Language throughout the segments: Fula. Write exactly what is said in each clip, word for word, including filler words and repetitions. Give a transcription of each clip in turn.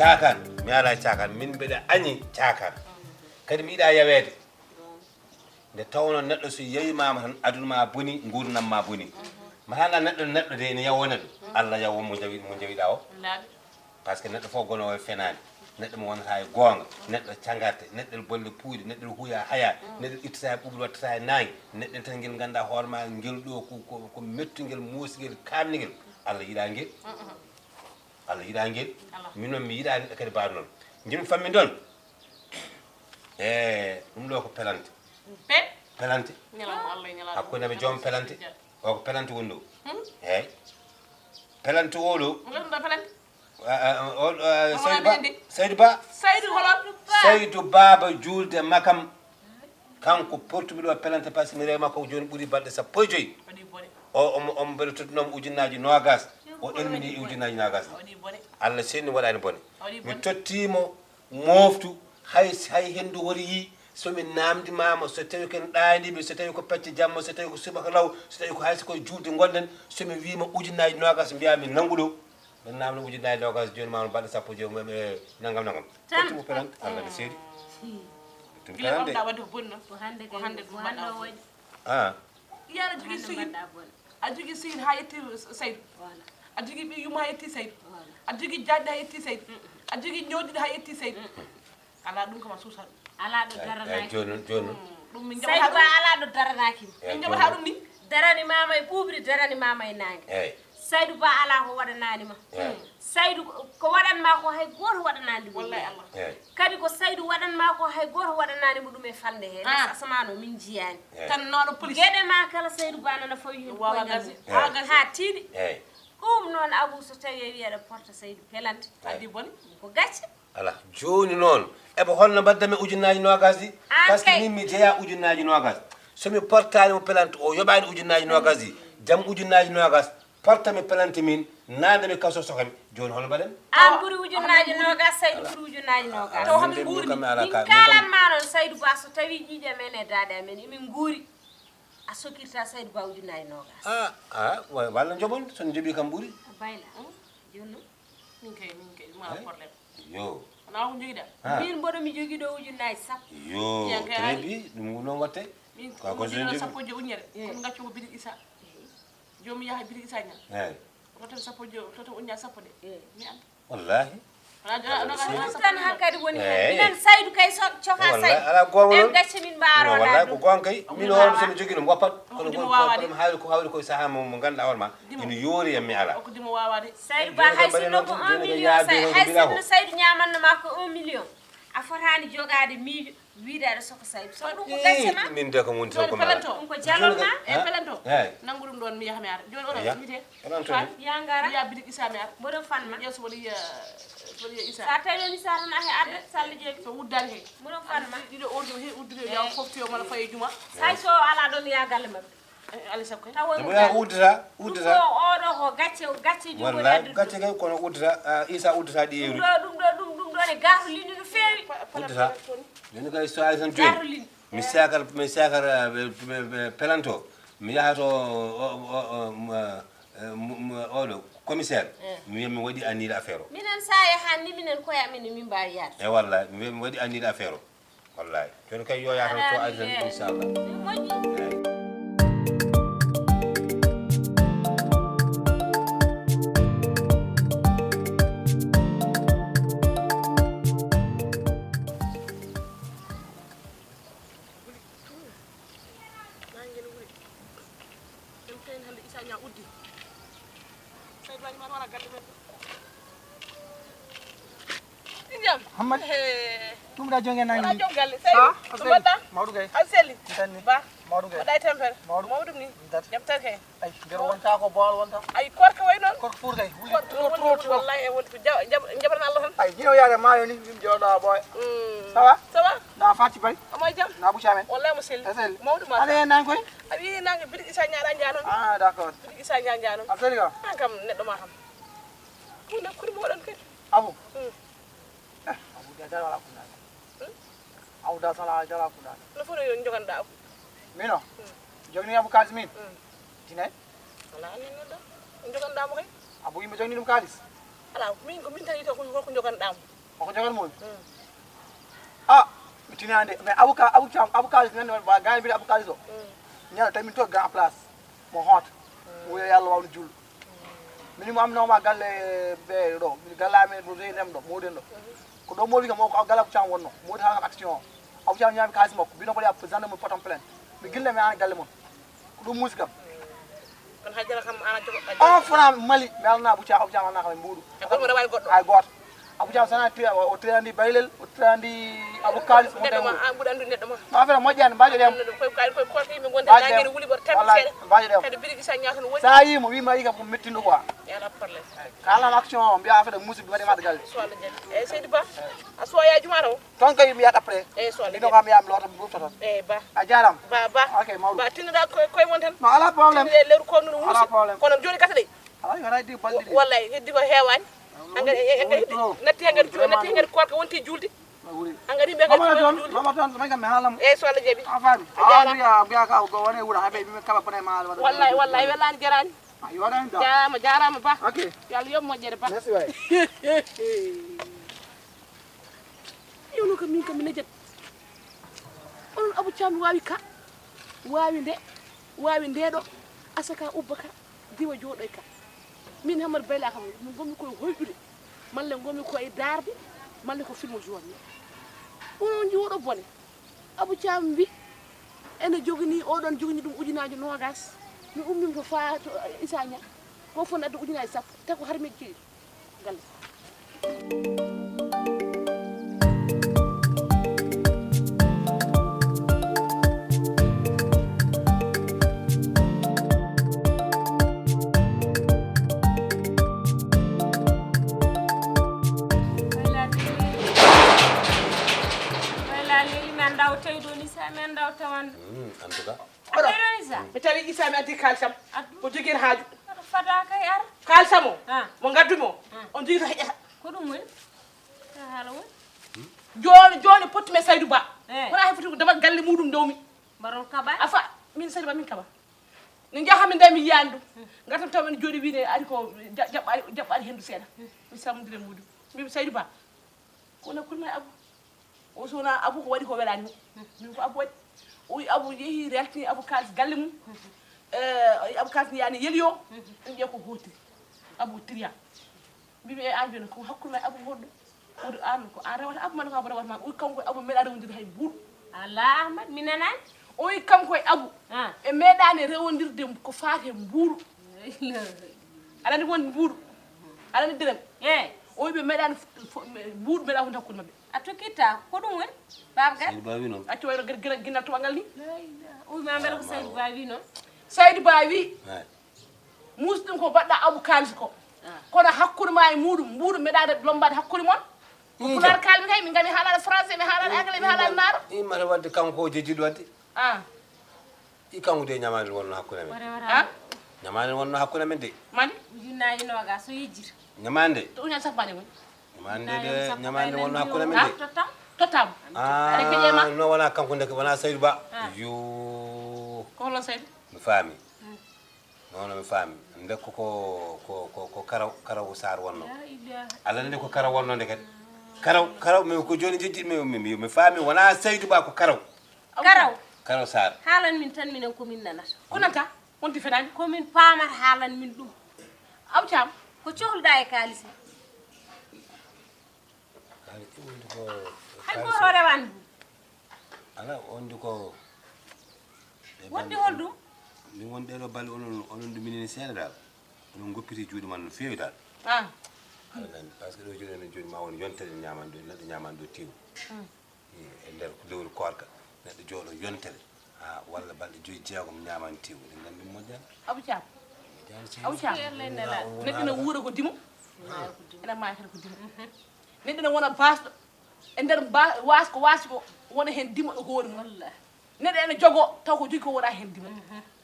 Caakaan, mi alaa caakaan, min mbeɗa añi caakaan. Kadi mi yiɗaa yaweede. Nde tawnoo neɗɗo so yewimaama tan, aduna ma boni, nguurndam ma boni. Mataanaa neɗɗo, neɗɗo de ene yawoo neɗɗo. Allah yawoo mo jawi, mo jawiɗaa o. Par ce que neɗɗo fof gonoowo e fenaande. Neɗɗo mo wonata e goonga. Neɗɗo cagarte, neɗɗo bolle puuɗe, neɗɗo huya haya, neɗɗo ittata e ɓuuɓri wattata e naange. Neɗɗo tan ngel ngannduɗaa hoore ma ngel ɗo ko, ko, ko mettungel, muusngel, kaamningel. Allah yiɗaa ngel. Allah yiɗaa ngel. Min noon mi yiɗaa neɗɗo kadi baaɗo noon. Ngel mi fammi ɗon. E ɗum ɗo ko pelante. Pe? Pelante. Ñalawma Allah e ñalawma. Hakkunde amen joom pelante. O ko pelante woni ɗo. Hmm? Eeyi. Pelante o ɗo. Mo ganduɗa pelante. Ah, ah, o, ah, Saydu Ba. Saydu Ba. Saydu holo? Saydu Baaba Juulde Makam. Kanko portumi ɗo pelante par ce que mi rewi makko ko jooni ɓuri balɗe sappo e joyi. Waɗi bone. O, omo, omo mbeɗa tottunoo mo ujunnaaji noogaas. O ɗelmini e ujunnaaji noogaas ɗi. Waɗi bone. Allah seenni waɗaani bone. Waɗi bone. Mi tottii mo mooftu, hay, hay henndu hoto yii, so mi naamndimaama, so tawi ko en ɗaaniiɓe, so tawi ko pecce jamma, so tawi ko subaka law, so tawi ko hay so ko e juulde ngonɗen, so mi wiima ujunnaaji noogaas, mbiyaa mi nanngu ɗo. Mbeɗa naamna ujunnaaji noogaas, jooni ma balɗe sappo e joyi, e, nanngam, nanngam. Tan. Tottu mo pelante, Allah ne seedi. Tottu mo pelante. Gila ɓamɗa wadde ko boni noon. Ko hannde kay, ko hannde ɗum mbaɗɗa o waɗi. Ah. Yaara jogii sehil. A jogii sehil haa yetti Saydu. Voilà. A jogii ɓiy yumma haa yetti Saydu. Voilà. A jogii jaaƴɗe haa yetti Saydu. Mm. A jogii ñoƴuɗo haa yetti Saydu. Mm. Alaa ɗum kam a suusa ɗum. Alaa ɗo daranaaki. Eyi, jooni noon, jooni noon. Mm, ɗum min Saydu jaɓata Ba ɗum. Alaa ɗo daranaaki. Eyi, min jaɓata jooni ɗum ni. Darani maama e ɓuuɓri, darani maama e naange. Eyi. Saydu Ba alaa ko waɗanaani ma. Eyi. Saydu ko, ko waɗan ma ko hay gooto waɗanaani ɗum. Wallahi Allah. Eyi. Kadi ko Saydu waɗan ma ko hay gooto waɗanaani mo ɗum e falnde he. Ah. Nas asamaan o min njiyaani. Eyi. Tan nooɗo police. Geɗe ma kala Saydu Ba nana fawi heen. Wawa koyngal gasi. Mum. Eyi. Haa tiiɗi. Eyi. Ɗum noon Abou so tawi a wi aɗa porta Saydu pelante. Eyi. Addi bone. Ko gacce. Alaa. Jooni noon, eɓe holno mbaɗdami ujunnaaji noogaas ɗi? Aan kay. Parce que min mi jeyaa ujunnaaji noogaas. So mi portaani mo pelante o yoɓaani ujunnaaji noogaas ɗi, jam ujunnaaji noogaas, porta mi pelante min, naatna mi kaso soka mi. Jooni holno mbaɗen? Aan ɓuri ujunnaaji noogaas, Saydu ɓuri ujunnaaji noogaas. Taw hami nguurmi. Min kaalan ma noon, Saydu Ba, so tawii ƴiiƴam en e daaɗe amen, emin nguuri, a sokirta Saydu Ba ujunnaaji noogaas. Ah, ah, wa-, walla njoɓon, so njoɓii kam ɓuri. A bayla. Jooni noon? Min kay, min kay, ɗum alaa problème. Yo. Wonaa ko njogiɗaa? Ah. Min mboɗo mi jogii ɗo ujunnaaji sappo. Yo, très bien. Ɗum noon watte. Min ko ko jogii sappo e joyi ujunere. Eh. Kono ngaccu ko Birik Issa. Eh. Joom mi yaha Birik Issa Ñaŋ. Eh. Rotten sappo e joyi, rotten ujunnaaji sappo ɗe. Eh. Mi adda. Wallahi. Wonaa jona, wonaa sappo tan ɗe hankadi woni heen. Eh. Minen Saydu kay so coka Saydu. Alaa goonga noon. Ɓen gacce min mbaaro. Wallahi ko goonga kay. Min hoore so mi jogii ɗum woppat. Kono ko hawri ko hawri ko sahaa mo, mo ngannduɗaa hoore ma. Ina yoori yam mi alaa. Okko dimo wawaade. Saydu Ba hay sinno ko un million, hay sinno Saydu ñamanno ma ko un million. A fotaani jogaade miijo, wiide aɗa soko Saydu. So ɗum ko gacce ma. Min de ko woni tan ko mala. Ɗum ko jalal ma. E pelento. Eyi. Nanngu ɗum ɗoon mi yaha mi ara. Jooni oɗo wiyetee. Pelento. Fan. Ya ngara. Ya Birik Issa mi ara. Mboɗo fan ma. Yeeso mboɗo yiya, mboɗo yiya Issa. Sa tawi on Issa tan ahe arde, salla jeeɓi. So wuddaani he. Mboɗo fan ma. Ɗiɗo ordi he uddito ya fofti o mala faye juma. Hay so alaa ɗoon ya galle maɓɓe. Alaa sago kay. Tawa ɗum ko ya uddata, uddata. Ɗum ko oɗo ko gacce, gacceeji woni addude. Wallaahi, gacce kay kono uddata, ah, Issa uddata ɗi ewri. Ɗum ɗo, ɗum ɗo, ɗum, ɗum ɗo ne gato linni no feewi. Uddata. Jooni kay so ari tan jooni. Gato linni. Mi sakar, mi sakar, ah, ɓe, ɓe, ɓe pelanto. Mi yaha to o, o, o, mo, eh, mo, mo, oɗo commissaire. Eh. Mi wiya mi waɗi annulé affaire o. Minen sa yahan ni minen koye amen min mbaawi yaade. E wallaahi, mi wiya mi waɗi annulé affaire o. Wallahi. Jooni kay yo yaata to ari tan, inchallah. Eyi. Nangue ne wuuri. Ɗum kayen hannde Issa Niang uddi. Saydou Wali ma wara galle men ɗo. Jam. Hammadi. He. Ɗum da jonge nangue. Wala jom galle. Saydou. Ah, no mbaɗɗa? Mawɗo kay. An selli. Tan ni. Ba. Mawɗo kay. Mbaɗɗa e tampere. Mawɗo. Mawɗum ni. Jam tan kay. Ay, nder wonta ko boowal wonta. Ay, korka way noon. Korka fuur kay. Wuli. Korka ɗo, ɗo, ɗo, wallahi, e wonde ko ja-, jab-, jaɓanan Allah tan. Ay, hino yaade maayo ni, min jooɗo ɓooya. Mm. Ça va? Ça va? Na Faty Bari? Omo e jam? Na Boucha men? Wallahi mo selli. A selli? Mawɗum ma. Aɗa hen naan koy? A wi naan ko Birik Issa Niang ɗa jaa noon. Ah, d'accord. Birik Issa Niang jaa noon. A selli ka? An kam neɗɗo ma kam. Ko nakkudi moɗon kadi. Abu? Mm. Eh, Abu da dara wala ko naan. Hmm? Abu da sala dara ko naan. No foti yo joganɗa Abu? Mino? Hmm. Jogni Abu kaalis min? Hmm. Tinay? Ala, anndi noon ɗo. Joganɗa mo kay? Abu yimɓe jogni ɗum kaalis? Ala, min ko min tan yito ko, ko joganɗa mo. Ko jogal mon? Ah, mi tinaande. Mais Abou Ka, Abou Thiam, Abou Kalis nan, ba gaañ bi Abou Kalis o. Ñaala tawi min to grand place. Mo hoota. O wiya Yallah wawno juul. Min mo am nawma galle ɓe ɗo. Min galla men ɗo, reynem ɗo, moden ɗo. Ko ɗo modi kam o, ko galle Abou Thiam wonno. Modi hala action. Abou Thiam ñaami kalis makko. Bino ko ya gendarme potam plainte. Mi gille mi an galle mon. Ko ɗum muusi kam. Kono Hajara kam ana jogo. On fana Mali, mi alna Abou Thiam, Abou Thiam alna kam e mbuuɗu. E goɗɗo waɗa wawi goɗɗo. Ay gooto. Abou Thiam sana tira, o tirandi Baylel, o tirandi Abou Kalis, o neɗɗo ma, an ɓuuri andude neɗɗo ma. Ma affaire moƴƴani, mbaɗo ɗem. Koy koy koy koy yimɓe gonde dangere wuli bor tan seeɗa. Mbaɗo ɗem. Kadi birigi sa ñaata no woni. Sa yimo wi ma yi kam ko mettindo quoi. Yala problème. Kala action o mbiya affaire musidɓe waɗi maɗa galle. So Allah jaɓi. E Seydi Ba, a soya jumaɗo. Ton kay mi yahat après. Eyi, so Allah jaɓi. Kam mi yaha mi loota mi ɓurta toon. Eyi, ba. A jaaraama. Ba, ba. Ok, mawɗum. Ba, tinnoɗaa koye, koye mon tan. Non, alaa problème. Tinnoɗaa lewru ko nunu muusi. Alaa problème. Kono jooni gasa de. Alaa, yo haray di balɗe ɗiɗi. Wallahi, heddi ko heewaani. Hankadi, hankadi, natti hankadi juulde, natti hankadi koorka wonti juulde. Hankadi yimɓe hankadi juulde. Mama toon, mama toon, so may kam mi haala mo. Eyi, so Allah jaɓi. A faami. A jaaraama. A mbiya, mbiya ka ko woni e wuro, habe mi kaɓa ko ne ma haala waɗa. Wallahi, wallahi, welaani jaraani. A yoɗani da. Jaaraama, jaaraama ba. Ok. Yo Allah yoɓ moƴƴere ba. Merci waay. Ewno kam min kam mi lejat. Onon Abou Thiam waawi ka, waawi nde, waawi nde ɗo, asaka ubba ka, diwa jooɗoy ka. Min Hamar Bayla kam, mi ngonmi koye hoyɗude, malla ngonmi koye daarde, malla ko film jooni. Onon nji oɗo bone. Abou Thiam wi ene jogini, oɗon jogini ɗum ujunaaji noogas. Mi ummima to fa, to Issa Niang. Ko fof adda ujunaaji sappo. Tawi ko harmiiɗo ceeɗu. Galle. Wayla leli, wayla leli, men daw tawi ɗo ni sa men daw tawan. Hmm, en tout cas. A tawi ɗo ni sa. Mi tawi Issa mi addi kaalisam. Addu. Ko jogii haaju. Aɗa fada kay ar. Kaalisam o. Ah. Mo ngaddu mo. Ah. On jogii to heƴata. Ko ɗum woni? Ka haala woni? Jooni, jooni potti me Saydou Ba. Eh. Wona hay foti ko damal galle muɗum ndewmi. Mbaɗon kaɓa? Afa, min Saydou Ba min kaɓa. Min njaha min nde mi yiyaani ɗum. Ngartam taw en jooɗi wiide ari ko ja-, jaɓɓaani, jaɓɓaani henndu seeɗa. Mi salmondire muɗum. Mbimi Saydou Ba. Ko na kulma e Abou. O so wona Abou ko waɗi ko welaani mo. Min ko Abou waɗi. O wi Abou yehi raltini Abou kaalis galle mum. Eh, o wi Abou kaalis yani yeli o. Ɗum ƴeew ko hootiri. Abou tiriya. Mbimi e an jooni ko hakkunde ma e Abou honɗo? Wodi an ko an rewata Abou man ko Abou rewata ma. O wi kanko e Abou meeɗa rewondirde hay buuɗu. Ala Ahmad, mi nanaani. O wi kanko e Abou. Ah. Ɓe meeɗaani rewondirde ko faati e mbuuɗu. Aɗa anndi won mbuuɗu? Aɗa anndi dërëm? Eh. O wi ɓe meeɗaani f-, f-, mbuuɗu meeɗa wonde hakkunde maɓɓe. A tokkitta, ko ɗum woni? Baaba Gal? Seydi Ba wi noon. Accu wayno gir-, gir-, ginnal tubagal ni. La ilaha. O wi ma mbela ko Seydi Ba wi noon. Seydi Ba wi. Eh. Muus ɗum ko mbaɗɗa Abou kaalis ko. Ah. Kono hakkunde ma e muɗum, mbuuɗu meeɗaade lombaade hakkunde mon. Ko pulaar kaalmi kay, min ngami haalaade français, mi haalaade anglais, mi haalaade naaro. Immata wadde kanko o jejjiɗo wadde. Ah. I kanko de ñamaande wonno hakkunde men. Wara, wara. Ah? Ñamaande wonno hakkunde men de. Mani? Ujunnaaji noogaas o yejjita. Ñamaande? To ujunnaaji sappo mani woni. Ñamaande de, ñamaande wonno hakkunde men de. Tottaama. Tottaama. Ah, aɗa keƴe ma? No wona kanko ndeke, wona Saydou Ba. Ah. Yo. Ko holno Saydou? Mi faami. Mm. Noon mi faami. Ndekko ko, ko, ko, ko Karaw, Karaw Saar wonno. La ilaha. Alla nde ko Karaw wonno ndeket. Karaw, Karaw, mi ko jooni jejji, mi, mi, mi, mi faami, wona Saydou Ba, ko Karaw. Karaw. Karaw Saar. Haalan min tan, minen ko min nanata. Ko nanta? Wonti fenaani? Ko min paamata haalan min ɗum. Aw Caam. Ko cohluɗaa e kaalis ma? Kaalis ɗum wonti ko, hay kaalis gooto o rewaani ɗum. Alaa, wonti ko. Wonti hol ɗum? Min won ɗee ɗoo balɗe onon, onon ɗuminini seeɗa dal. Onon ngoppiti juuɗe mon no feewi dal. Ah. Aɗa nani, par ce que ɗo jooni, jooni ma won yontere ñaman ɗo, neɗɗo ñaman ɗo tew. Mm. E nder lewru koorka, neɗɗo jooɗo yontere, haa walla balɗe joyi, jeegom ñaamaani tew, eɗen nganndi moƴƴaani. Abou Thiam. Moƴƴaani sey. Abou Thiam. Neɗɗo ne wuura ko dimo. Ene maayata ko dimo. Neɗɗo ne wona baasɗo. E nder ba-, waas ko waasi ko, wona heen dimo e hoore mum. Wallaahi. Neɗɗo ene jogoo, taw ko jogi ko wona heen dimo.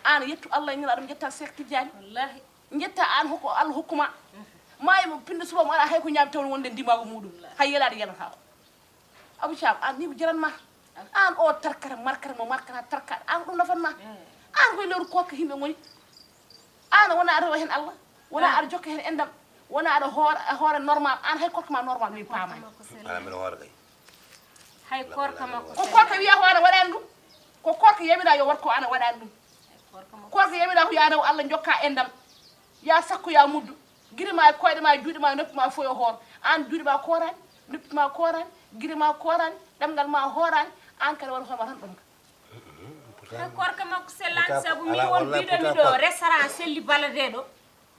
Aan yettu Allah e Nelaaɗo, njetta Seek Tijjaani. Wallaahi. Njetta aan hokko Allah hokkuma. Maayo mo pinndo suba mo alaa hay ko ñaami taw wonde ndimaagu muɗum. Wallaahi. Hay yelaade yanata ko. Abou Thiam, aan ni ko jaran ma. Aan o tarkata, markata mo markata, tarkata. Aan ko ɗum nafan ma. Eh. Aan koye lewru koorka yimɓe ngoni. Aan wona aɗa rewa heen Allah. Wona aɗa jokka heen enɗam. Wona aɗa hoora, a hoora normal, an hay korka ma normal, min paamaani. Ala mbiɗa hoora kay. Hay korka makko. Ko korka wiya ko ana waɗani ɗum. Ko korka yamira yo waɗ ko ana waɗani ɗum. Korka yamira ko ya rew Allah jokka endam. Ya sakko ya muddu. Giri ma e koyɗe ma e juuɗe ma e noppi ma fof yo hoor. An juuɗe ma koorani, noppi ma koorani, giri ma koorani, ɗemngal ma hoorani, an kadi waɗa hoore ma tan ɗum ka. Hay korka makko sellani sabu min won biɗo miɗo restaurant selli baladeɗo.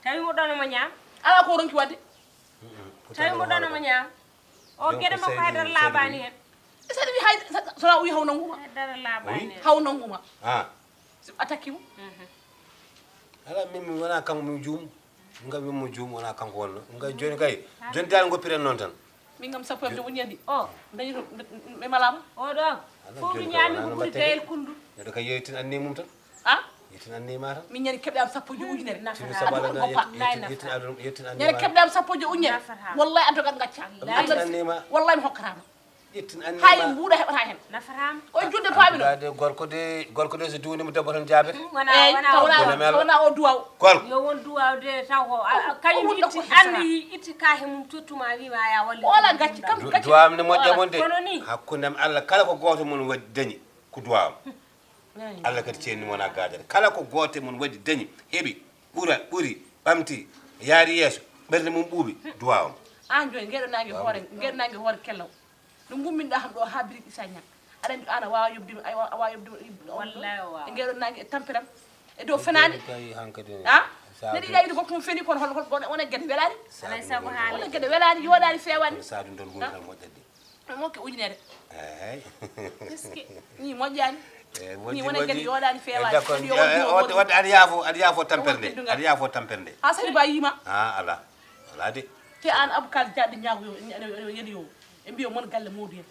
Tawi mo ɗono mo ñaam. Ala ko ronki wadde. Tawi mo ɗono mo ñaam. O geɗe makko haydara laabaani heen. Sani wi hay sona wi haw nanguma. Haydara laabaani heen. Haw nanguma. Ah, Si attaque mo. ala min mi wona kanko mi juum. Nga mi mo juum wona kanko wonno. Nga joni kay. Joni dal goppiren noon tan. Min kam sappo e uññeɗi. O dañi to ɓe malama. O ɗo. Fowru ñaami ko ɓuri gayel kundu. Neɗɗo kay yeytin anni mum tan. A Yettin anni ma tan. Min ñande keɓɗam sappo e joyi ujunere. Tinu sabala na yettin anni ma tan. Yettin anni Ñande ma. Keɓɗam sappo e joyi ujunere. Wallahi addogat gacca. Yettin anni ma. Wallahi mi hokkataa ma. Yettin anni Hay ma. Mbuuɗa heɓataa heen. Nafataa ma. Koye julde paaɓi ɗo. Ade gorko de gorko de so duwni mo debbo tan jaabete. Wona Eyyi wona taw o wona Wona mi taw wona o duwaw. Gorko. Yo won duwaw de taw ko a- a- kañum Ko wonɗo itti ko anni itti kaahe mum tottuma wima ya walli. Ola gacce kam gacce. Duwam ne moƴƴa mon de. Kono ni. Hakkunde am Allah kala ko gooto mon waɗi dañi ko duwam. Allah kadi ceenni wona gaadere kala ko gooto mon waɗi dañi heɓi ɓura ɓuri ɓamti yaari yeeso ɓernde mum ɓuuɓi duwawam. An jooni ngeɗo nangue hoore ngeɗo nangue hoore kellaw. No gumminɗa kam ɗo ha biriɗi isa ñak. Aɗa andi an a wawa yobdima a wawa yobdima. Wallahi o wawa. Ngeɗo nangue e tamperam e dow fenaande. Kay hankadi A neɗɗo yiɗa yiɗi goɗɗo mum feni kono hol hol goɗo wona gueɗe welani. Alay sago haala. Wona gueɗe welani yoɗani fewani. Sadu ndon woni tan moƴƴat de. Mokke ujunere. Eyyi. Ni moƴƴani. Eyyi, Ni moƴƴi, wona gueɗe moƴƴi. Yoɗani fewani. D'accord. Kadi yo won duwo Wadde goɗɗo. Wadde aɗa yaafo aɗa yaafo tamperde. Aɗa yaafo tamperde. Ha sani ba yima. A ala. Ala de. Te an abkal jaɗɗo ñaago yo yedi yo. E mbiyo mon galle mawdu hen.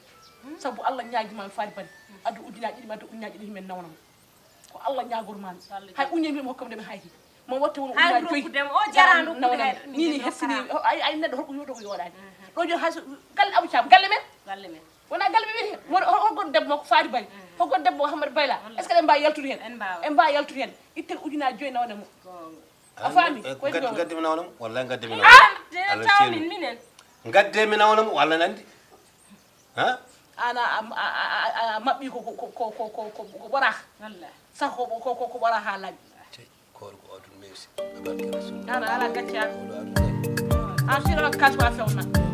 Sabu Allah ñaagima mi faari bari. Addu ujunaaji ɗiɗi mi addu ujunaaji ɗiɗi himen nawnamo. Ko Allah ñaagormami. Hay uñe mbimi hokkam nde mi hayti. Mo watte won Hay ujunaaji joyi. Rokkude mo o jarano rokkude hay. Ni ni hessini ay ay neɗɗo holko yoɗo ko yoɗani. Ɗo joni hay so galle Abou Thiam galle men. Galle men. Wona galle men hen. Wona holko debbo makko faari bari. Holko debbo Hammadi Bayla. Est-ce que ɗen mbawi yaltude hen? En mbawa. En mbawi yaltude hen. Itten ujunaaji joyi nawne mo. A faami? Ko Gaddi gaddi mi nawna mo. Wallahi gaddi mi nawna mo. Tawmin minen. Gadde mi nawna mo walla nandi. Ha? Ana a maɓɓi ko ko ko ko ko ko ɓoraha. Wallahi. Sax ko ko ko ɓoraha laaɓi. Koor ko adun mewsi. Abarke rasul. Ana ala gacce an. Koor adun. An sino kas wa fewna.